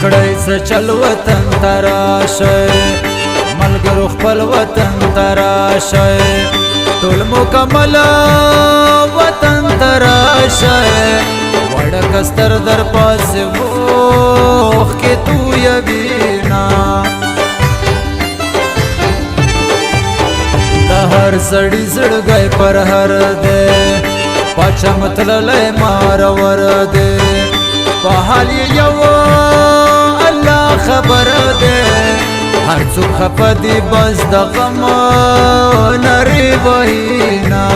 کړی څه چل وطن ته راشئ، ملګرو خپل وطن ته راشئ، ټول مکمل وطن ته راشئ. وړه کستر در پاسې اوښکې تویوینه، د هر سړي زړګی پر هر دی، پاچا متللی مارور دی، په حال یې یو الله خبر دی. هر څوک خفه دی بس د غم نرې وهینه.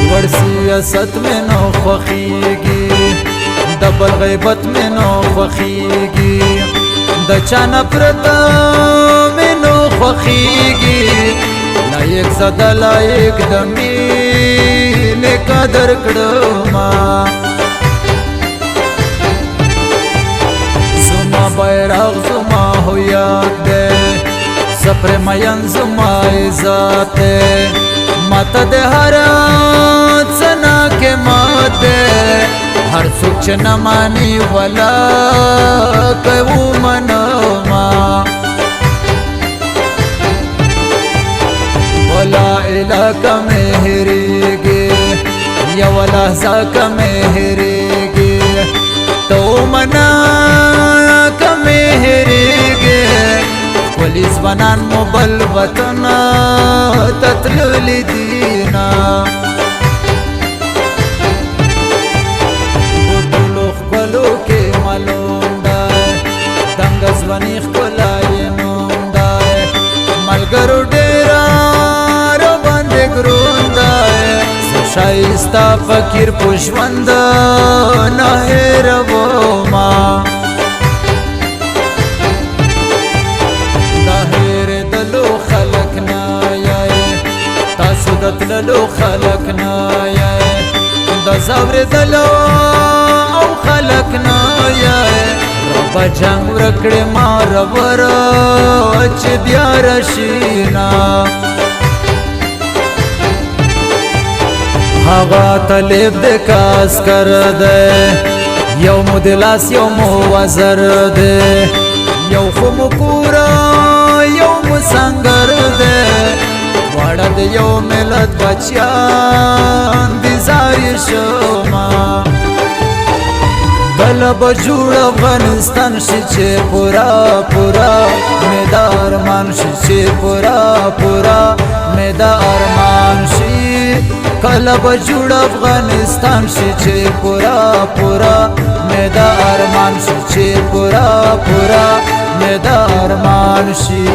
لوړ سیاست مې نو خوښیږي، د بل غیبت مې نو خوښیږي، د چا نفرت مې نو خوښیږي. لایق زده لایق د مینې قدر کړما، زما بیرغ زما هویت دی، زه پرې مین زما عزت دی، ماته د هر څه نه قیمت دی. هر څوک چې نه مانی ولا که ومنما. ولا علاقه مې هېرېږي، یوه لحظه که مې هېرېږي، ته ومنه که مې هېرېږي. ښکلي ځوانان مو بل وطن ته تللي دینه، په ټولو ښکلو کې معلوم دی، دنګه ځواني ښکلا یې نوم دی. ملګرو ډېره راباندې ګرون دی، زه ښایسته فقیر په ژوند نه هېرومه. د هېرېدلو خلک نه یئ، تاسو د تللو خلک نه یئ، د ځورېدلو او خلک نه یئ. ربه جنګ ورکړې ما ربر چې بیا راشینه. هغه طالب د کاسکر دی، یو مو د لاس یو مو وزر دی، یو خو مو کور یو مو سنګر دی، دواړه د یو ملت بچیان دي زار شمه. کله به جوړ افغانستان شي چې پورا پورا مې دا ارمان شي، چې پورا پورا مې دا ارمان شي. کله به جوړ افغانستان شي چې پورا پورا مې دا ارمان شي، چې پورا پورا مې دا ارمان شي.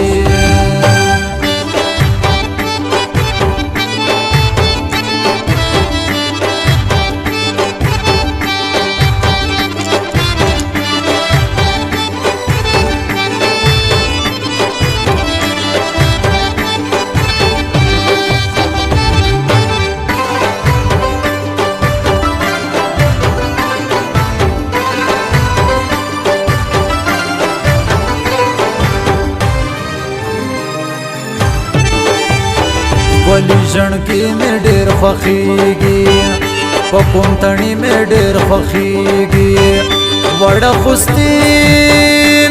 ښکلي ژڼکې مې ډېر خوښېږي، په کوم تڼي مې ډېر خوښېږي، وړه خوستي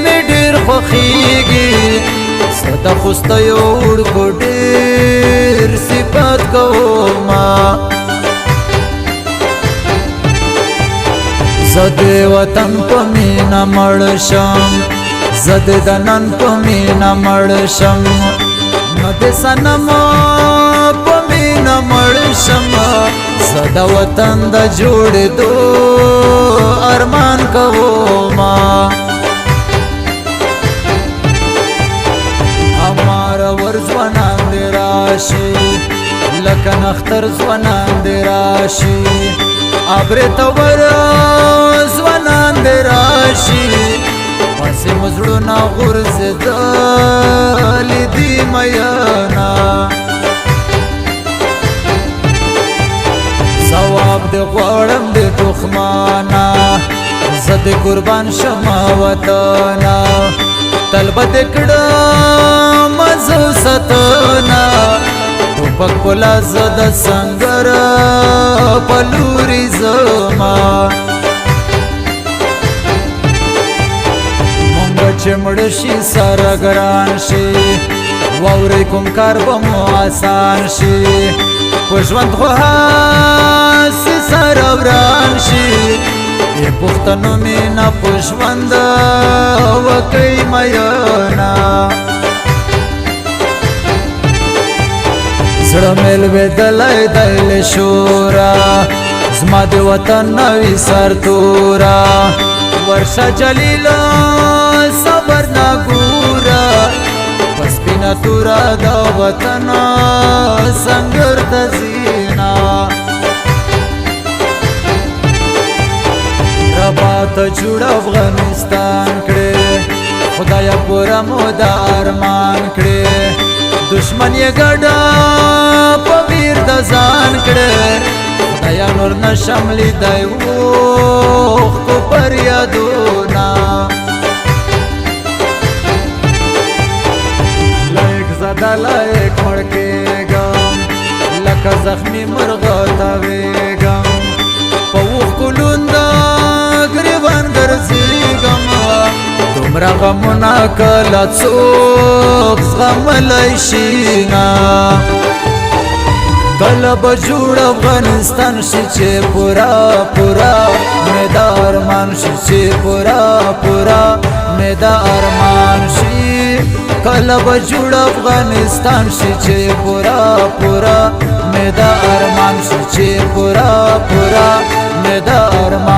مې ډېر خوښېږي. زه د خوستیو وړکو ډېر صفت کومه، زه د وطن په مینه مړ شم، زه د نن په مینه مړ شم، نو د صنم په مینه مړ شم. زه د وطن د جوړېدو ارمان کومه. هماره ور ځوانان دې راشي، لکه نختر ځوانان دې راشي، ابرې ته ور ځوانان دې راشي. پسې مو زړونه غورځېدلي دي میینه، ثواب دې غواړم د دښمنه، زه دې قربان شمه وطنه. تل به دې کړم زه ستنه، ټوپک په لاس د سنګر په لوري زما. شي سره ګران شي، واورئ کوم کار به مو آسان شي. په ژوند خو هسې سره وران شي، ای پښتنو مینه په ژوند وکئ مینا. زړه مې لوېدلی دی له شوره، زما د وطن نوي سرتوره. ورشه جلیله صبر نه ګوره، په سپینه توره د وطن سنګر ته ځینه. ربا ته جوړ افغانستان کړې، خدایا پوره مو د ارمان کړې. دشمن یې ګډه په ویر د ځان کړې، خدایا نور نشم لیدای اوښکو فریادونه. لایق زده لایق مړ کېږم، لکه زخمي مرغه تاوېږم، په اوښکو لوند ګریوان ګرځېږم. دومره غمونه کله څوک زغملی شي نه. کله به جوړ افغانستان شي چې پورا پورا مې دا ارمان شي، چې پورا پورا مې دا ارمان شي. کله به جوړ افغانستان شي چې پورا پورا مې دا ارمان شي، چې پورا پورا مې دا ارمان.